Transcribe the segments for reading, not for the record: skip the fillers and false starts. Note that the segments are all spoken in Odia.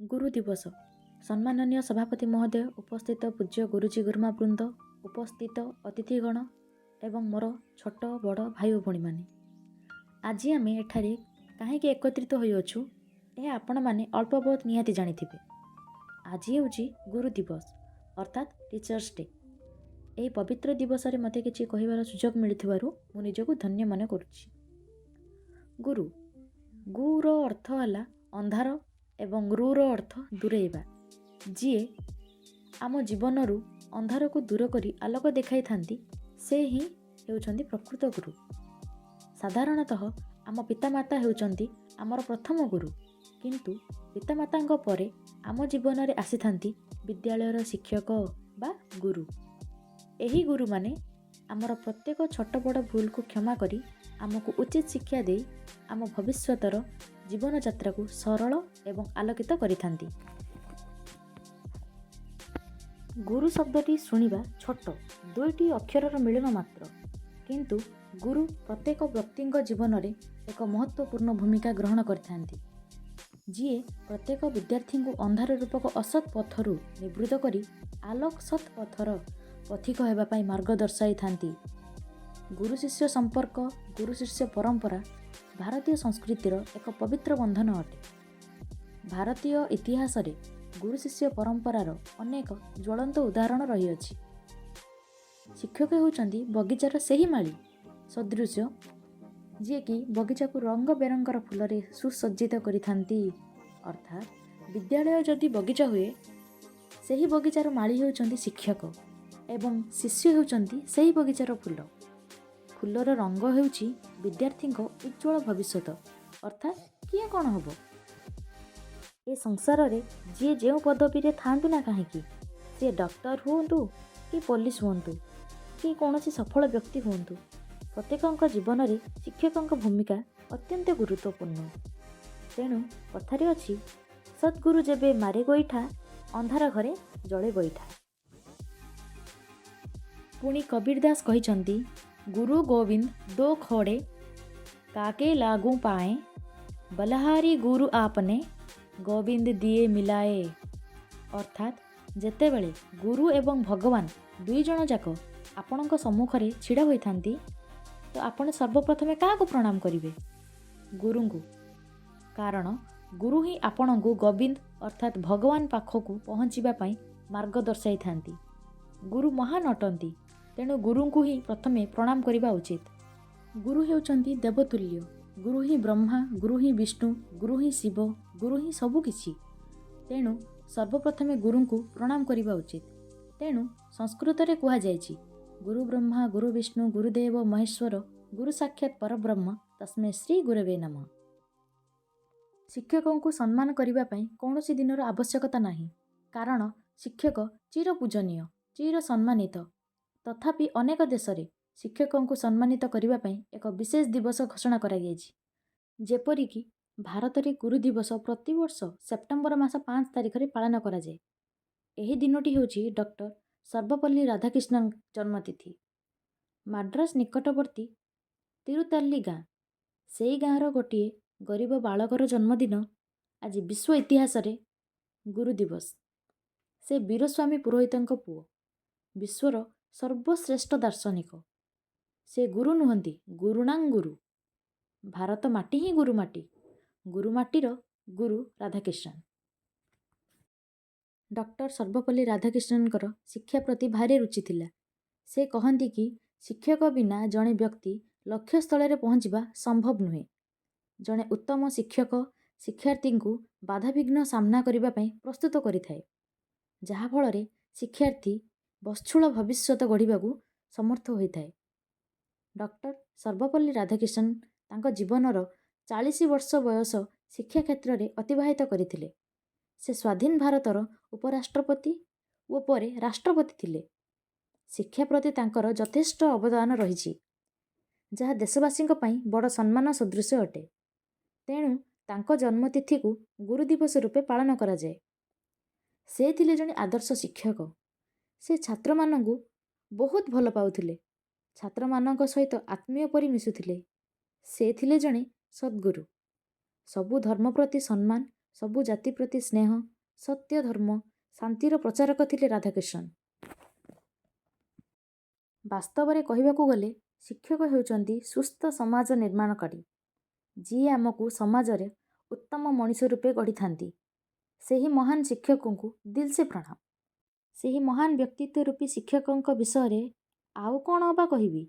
ଗୁରୁ ଦିବସ। ସମ୍ମାନନୀୟ ସଭାପତି ମହୋଦୟ, ଉପସ୍ଥିତ ପୂଜ୍ୟ ଗୁରୁଜୀ ଗୁରୁମା ବୃନ୍ଦ, ଉପସ୍ଥିତ ଅତିଥିଗଣ ଏବଂ ମୋର ଛୋଟ ବଡ଼ ଭାଇ ଓ ଭଉଣୀମାନେ, ଆଜି ଆମେ ଏଠାରେ କାହିଁକି ଏକତ୍ରିତ ହୋଇଅଛୁ, ଏହା ଆପଣମାନେ ଅଳ୍ପ ବହୁତ ନିହାତି ଜାଣିଥିବେ। ଆଜି ହେଉଛି ଗୁରୁ ଦିବସ, ଅର୍ଥାତ୍ ଟିଚର୍ସ ଡେ। ଏହି ପବିତ୍ର ଦିବସରେ ମୋତେ କିଛି କହିବାର ସୁଯୋଗ ମିଳିଥିବାରୁ ମୁଁ ନିଜକୁ ଧନ୍ୟ ମନେ କରୁଛି। ଗୁରୁ, ଗୁର ଅର୍ଥ ହେଲା ଅନ୍ଧାର ଏବଂ ରୁର ଅର୍ଥ ଦୂରେଇବା। ଯିଏ ଆମ ଜୀବନରୁ ଅନ୍ଧାରକୁ ଦୂର କରି ଆଲୋକ ଦେଖାଇଥାନ୍ତି, ସେ ହିଁ ହେଉଛନ୍ତି ପ୍ରକୃତ ଗୁରୁ। ସାଧାରଣତଃ ଆମ ପିତାମାତା ହେଉଛନ୍ତି ଆମର ପ୍ରଥମ ଗୁରୁ, କିନ୍ତୁ ପିତାମାତାଙ୍କ ପରେ ଆମ ଜୀବନରେ ଆସିଥାନ୍ତି ବିଦ୍ୟାଳୟର ଶିକ୍ଷକ ବା ଗୁରୁ। ଏହି ଗୁରୁମାନେ ଆମର ପ୍ରତ୍ୟେକ ଛୋଟ ବଡ଼ ଭୁଲକୁ କ୍ଷମା କରି ଆମକୁ ଉଚିତ ଶିକ୍ଷା ଦେଇ ଆମ ଭବିଷ୍ୟତର ଜୀବନଯାତ୍ରାକୁ ସରଳ ଏବଂ ଆଲୋକିତ କରିଥାନ୍ତି। ଗୁରୁ ଶବ୍ଦଟି ଶୁଣିବା ଛୋଟ ଦୁଇଟି ଅକ୍ଷରର ମିଳନ ମାତ୍ର, କିନ୍ତୁ ଗୁରୁ ପ୍ରତ୍ୟେକ ବ୍ୟକ୍ତିଙ୍କ ଜୀବନରେ ଏକ ମହତ୍ତ୍ୱପୂର୍ଣ୍ଣ ଭୂମିକା ଗ୍ରହଣ କରିଥାନ୍ତି, ଯିଏ ପ୍ରତ୍ୟେକ ବିଦ୍ୟାର୍ଥୀଙ୍କୁ ଅନ୍ଧାର ରୂପକ ଅସତ୍ ପଥରୁ ନିବୃତ୍ତ କରି ଆଲୋକ ସତ୍ ପଥର ପଥିକ ହେବା ପାଇଁ ମାର୍ଗ ଦର୍ଶାଇଥାନ୍ତି। ଗୁରୁ ଶିଷ୍ୟ ସମ୍ପର୍କ, ଗୁରୁ ଶିଷ୍ୟ ପରମ୍ପରା ଭାରତୀୟ ସଂସ୍କୃତିର ଏକ ପବିତ୍ର ବନ୍ଧନ ଅଟେ। ଭାରତୀୟ ଇତିହାସରେ ଗୁରୁ ଶିଷ୍ୟ ପରମ୍ପରାର ଅନେକ ଜ୍ୱଳନ୍ତ ଉଦାହରଣ ରହିଅଛି। ଶିକ୍ଷକ ହେଉଛନ୍ତି ବଗିଚାର ସେହି ମାଳି ସଦୃଶ୍ୟ, ଯିଏକି ବଗିଚାକୁ ରଙ୍ଗ ବେରଙ୍ଗର ଫୁଲରେ ସୁସଜ୍ଜିତ କରିଥାନ୍ତି। ଅର୍ଥାତ୍ ବିଦ୍ୟାଳୟ ଯଦି ବଗିଚା ହୁଏ, ସେହି ବଗିଚାର ମାଳି ହେଉଛନ୍ତି ଶିକ୍ଷକ ଏବଂ ଶିଷ୍ୟ ହେଉଛନ୍ତି ସେହି ବଗିଚାର ଫୁଲ। ଫୁଲର ରଙ୍ଗ ହେଉଛି ବିଦ୍ୟାର୍ଥୀଙ୍କ ଉଜ୍ଜ୍ୱଳ ଭବିଷ୍ୟତ, ଅର୍ଥାତ୍ କିଏ କ'ଣ ହେବ। ଏ ସଂସାରରେ ଯିଏ ଯେଉଁ ପଦବୀରେ ଥାଆନ୍ତୁ ନା କାହିଁକି, ସିଏ ଡକ୍ଟର ହୁଅନ୍ତୁ କି ପୋଲିସ ହୁଅନ୍ତୁ କି କୌଣସି ସଫଳ ବ୍ୟକ୍ତି ହୁଅନ୍ତୁ, ପ୍ରତ୍ୟେକଙ୍କ ଜୀବନରେ ଶିକ୍ଷକଙ୍କ ଭୂମିକା ଅତ୍ୟନ୍ତ ଗୁରୁତ୍ୱପୂର୍ଣ୍ଣ। ତେଣୁ କଥାରେ ଅଛି, ସଦ୍ଗୁରୁ ଯେବେ ମାରେ ଗୋଇଠା, ଅନ୍ଧାର ଘରେ ଜଳେ ଗୋଇଠା। ପୁଣି କବୀର ଦାସ କହିଛନ୍ତି, ଗୁରୁ ଗୋବିନ୍ଦ ଦୋ ଖୋଡ଼େ କାକେ ଲାଗୁ ପାଏଁ, ବଲହାରୀ ଗୁରୁ ଆପନେ ଗୋବିନ୍ଦ ଦିଏ ମିଲାଏ। ଅର୍ଥାତ୍ ଯେତେବେଳେ ଗୁରୁ ଏବଂ ଭଗବାନ ଦୁଇ ଜଣ ଯାକ ଆପଣଙ୍କ ସମ୍ମୁଖରେ ଛିଡ଼ା ହୋଇଥାନ୍ତି, ତ ଆପଣ ସର୍ବପ୍ରଥମେ କାହାକୁ ପ୍ରଣାମ କରିବେ? ଗୁରୁଙ୍କୁ। କାରଣ ଗୁରୁ ହିଁ ଆପଣଙ୍କୁ ଗୋବିନ୍ଦ ଅର୍ଥାତ୍ ଭଗବାନ ପାଖକୁ ପହଞ୍ଚିବା ପାଇଁ ମାର୍ଗ ଦର୍ଶାଇଥାନ୍ତି। ଗୁରୁ ମହାନ ଅଟନ୍ତି, ତେଣୁ ଗୁରୁଙ୍କୁ ହିଁ ପ୍ରଥମେ ପ୍ରଣାମ କରିବା ଉଚିତ। ଗୁରୁ ହେଉଛନ୍ତି ଦେବତୁଲ୍ୟ। ଗୁରୁ ହିଁ ବ୍ରହ୍ମା, ଗୁରୁ ହିଁ ବିଷ୍ଣୁ, ଗୁରୁ ହିଁ ଶିବ, ଗୁରୁ ହିଁ ସବୁକିଛି। ତେଣୁ ସର୍ବପ୍ରଥମେ ଗୁରୁଙ୍କୁ ପ୍ରଣାମ କରିବା ଉଚିତ। ତେଣୁ ସଂସ୍କୃତରେ କୁହାଯାଇଛି, ଗୁରୁ ବ୍ରହ୍ମା ଗୁରୁ ବିଷ୍ଣୁ ଗୁରୁଦେବ ମହେଶ୍ୱର ଗୁରୁ ସାକ୍ଷାତ ପରବ୍ରହ୍ମ ତସ୍ମୈ ଶ୍ରୀ ଗୁରବେ ନମଃ। ଶିକ୍ଷକଙ୍କୁ ସମ୍ମାନ କରିବା ପାଇଁ କୌଣସି ଦିନର ଆବଶ୍ୟକତା ନାହିଁ, କାରଣ ଶିକ୍ଷକ ଚିର ପୂଜନୀୟ, ଚିର ସମ୍ମାନିତ। ତଥାପି ଅନେକ ଦେଶରେ ଶିକ୍ଷକଙ୍କୁ ସମ୍ମାନିତ କରିବା ପାଇଁ ଏକ ବିଶେଷ ଦିବସ ଘୋଷଣା କରାଯାଇଛି। ଯେପରିକି ଭାରତରେ ଗୁରୁ ଦିବସ ପ୍ରତିବର୍ଷ ସେପ୍ଟେମ୍ବର ମାସ 5 ତାରିଖରେ ପାଳନ କରାଯାଏ। ଏହି ଦିନଟି ହେଉଛି ଡକ୍ଟର ସର୍ବପଲ୍ଲୀ ରାଧାକ୍ରିଷ୍ଣନଙ୍କ ଜନ୍ମତିଥି। ମାଡ୍ରାସ ନିକଟବର୍ତ୍ତୀ ତିରୁତାଲ୍ଲି ଗାଁ, ସେଇ ଗାଁର ଗୋଟିଏ ଗରିବ ବାଳକର ଜନ୍ମଦିନ ଆଜି ବିଶ୍ୱ ଇତିହାସରେ ଗୁରୁ ଦିବସ। ସେ ବୀରସ୍ୱାମୀ ପୁରୋହିତଙ୍କ ପୁଅ, ବିଶ୍ୱର ସର୍ବଶ୍ରେଷ୍ଠ ଦାର୍ଶନିକ। ସେ ଗୁରୁ ନୁହନ୍ତି, ଗୁରୁଣାଂ ଗୁରୁ। ଭାରତ ମାଟି ହିଁ ଗୁରୁ ମାଟି, ଗୁରୁ ମାଟିର ଗୁରୁ ରାଧାକ୍ରିଷ୍ଣନ। ଡକ୍ଟର ସର୍ବପଲ୍ଲୀ ରାଧାକ୍ରିଷ୍ଣନଙ୍କର ଶିକ୍ଷା ପ୍ରତି ଭାରି ରୁଚି ଥିଲା। ସେ କହନ୍ତି କି ଶିକ୍ଷକ ବିନା ଜଣେ ବ୍ୟକ୍ତି ଲକ୍ଷ୍ୟସ୍ଥଳରେ ପହଞ୍ଚିବା ସମ୍ଭବ ନୁହେଁ। ଜଣେ ଉତ୍ତମ ଶିକ୍ଷକ ଶିକ୍ଷାର୍ଥୀଙ୍କୁ ବାଧାବିଘ୍ନ ସାମ୍ନା କରିବା ପାଇଁ ପ୍ରସ୍ତୁତ କରିଥାଏ, ଯାହାଫଳରେ ଶିକ୍ଷାର୍ଥୀ ବତ୍ସୁଳ ଭବିଷ୍ୟତ ଗଢ଼ିବାକୁ ସମର୍ଥ ହୋଇଥାଏ। ଡକ୍ଟର ସର୍ବପଲ୍ଲୀ ରାଧାକ୍ରିଷ୍ଣନ ତାଙ୍କ ଜୀବନର 40 ବର୍ଷ ବୟସ ଶିକ୍ଷା କ୍ଷେତ୍ରରେ ଅତିବାହିତ କରିଥିଲେ। ସେ ସ୍ୱାଧୀନ ଭାରତର ଉପରାଷ୍ଟ୍ରପତି ଓ ପରେ ରାଷ୍ଟ୍ରପତି ଥିଲେ। ଶିକ୍ଷା ପ୍ରତି ତାଙ୍କର ଯଥେଷ୍ଟ ଅବଦାନ ରହିଛି, ଯାହା ଦେଶବାସୀଙ୍କ ପାଇଁ ବଡ଼ ସମ୍ମାନ ସଦୃଶ ଅଟେ। ତେଣୁ ତାଙ୍କ ଜନ୍ମତିଥିକୁ ଗୁରୁ ଦିବସ ରୂପେ ପାଳନ କରାଯାଏ। ସେ ଥିଲେ ଜଣେ ଆଦର୍ଶ ଶିକ୍ଷକ। ସେ ଛାତ୍ରମାନଙ୍କୁ ବହୁତ ଭଲ ପାଉଥିଲେ, ଛାତ୍ରମାନଙ୍କ ସହିତ ଆତ୍ମୀୟ ପରି ମିଶୁଥିଲେ। ସେ ଥିଲେ ଜଣେ ସଦ୍ଗୁରୁ। ସବୁ ଧର୍ମ ପ୍ରତି ସମ୍ମାନ ସବୁ ଜାତି ପ୍ରତି ସ୍ନେହ, ସତ୍ୟ, ଧର୍ମ, ଶାନ୍ତିର ପ୍ରଚାରକ ଥିଲେ ରାଧାକ୍ରିଷ୍ଣନ୍। ବାସ୍ତବରେ କହିବାକୁ ଗଲେ ଶିକ୍ଷକ ହେଉଛନ୍ତି ସୁସ୍ଥ ସମାଜ ନିର୍ମାଣକାରୀ, ଯିଏ ଆମକୁ ସମାଜରେ ଉତ୍ତମ ମଣିଷ ରୂପେ ଗଢ଼ିଥାନ୍ତି। ସେହି ମହାନ ଶିକ୍ଷକଙ୍କୁ ଦିଲ୍ ସେ ପ୍ରଣାମ। ସେହି ମହାନ ବ୍ୟକ୍ତିତ୍ୱ ରୂପୀ ଶିକ୍ଷକଙ୍କ ବିଷୟରେ ଆଉ କ'ଣ ଅବା କହିବି?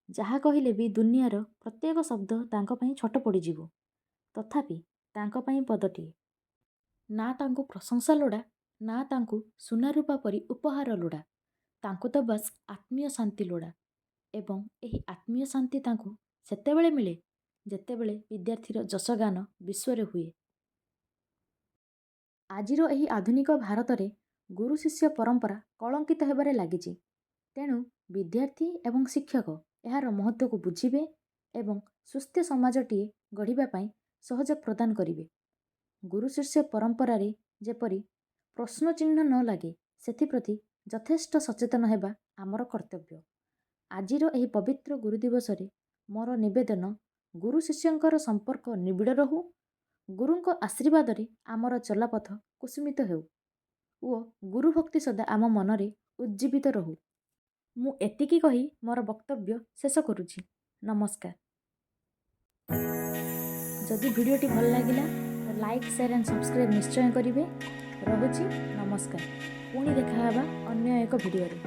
ଯାହା କହିଲେ ବି ଦୁନିଆର ପ୍ରତ୍ୟେକ ଶବ୍ଦ ତାଙ୍କ ପାଇଁ ଛୋଟ ପଡ଼ିଯିବ। ତଥାପି ତାଙ୍କ ପାଇଁ ପଦଟିଏ। ନା ତାଙ୍କୁ ପ୍ରଶଂସା ଲୋଡ଼ା, ନା ତାଙ୍କୁ ସୁନାରୂପା ପରି ଉପହାର ଲୋଡ଼ା। ତାଙ୍କୁ ତ ବାସ୍ ଆତ୍ମୀୟ ଶାନ୍ତି ଲୋଡ଼ା ଏବଂ ଏହି ଆତ୍ମୀୟ ଶାନ୍ତି ତାଙ୍କୁ ସେତେବେଳେ ମିଳେ, ଯେତେବେଳେ ବିଦ୍ୟାର୍ଥୀର ଯଶଗାନ ବିଶ୍ୱରେ ହୁଏ। ଆଜିର ଏହି ଆଧୁନିକ ଭାରତରେ ଗୁରୁଶିଷ୍ୟ ପରମ୍ପରା କଳଙ୍କିତ ହେବାରେ ଲାଗିଛି। ତେଣୁ ବିଦ୍ୟାର୍ଥୀ ଏବଂ ଶିକ୍ଷକ ଏହାର ମହତ୍ତ୍ୱକୁ ବୁଝିବେ ଏବଂ ସୁସ୍ଥ ସମାଜଟିଏ ଗଢ଼ିବା ପାଇଁ ସହଯୋଗ ପ୍ରଦାନ କରିବେ। ଗୁରୁଶିଷ୍ୟ ପରମ୍ପରାରେ ଯେପରି ପ୍ରଶ୍ନଚିହ୍ନ ନ ଲାଗେ, ସେଥିପ୍ରତି ଯଥେଷ୍ଟ ସଚେତନ ହେବା ଆମର କର୍ତ୍ତବ୍ୟ। ଆଜିର ଏହି ପବିତ୍ର ଗୁରୁଦିବସରେ ମୋର ନିବେଦନ, ଗୁରୁ ଶିଷ୍ୟଙ୍କର ସମ୍ପର୍କ ନିବିଡ଼ ରହୁ, ଗୁରୁଙ୍କ ଆଶୀର୍ବାଦରେ ଆମର ଚଲାପଥ କୁସୁମିତ ହେଉ ଓ ଗୁରୁଭକ୍ତି ସଦା ଆମ ମନରେ ଉଜ୍ଜୀବିତ ରହୁ। ମୁଁ ଏତିକି କହି ମୋର ବକ୍ତବ୍ୟ ଶେଷ କରୁଛି। ନମସ୍କାର। ଯଦି ଭିଡ଼ିଓଟି ଭଲ ଲାଗିଲା ତ ଲାଇକ୍, ସେୟାର ଆଣ୍ଡ ସବସ୍କ୍ରାଇବ୍ ନିଶ୍ଚୟ କରିବେ। ରହୁଛି, ନମସ୍କାର। ପୁଣି ଦେଖାହେବା ଅନ୍ୟ ଏକ ଭିଡ଼ିଓରେ।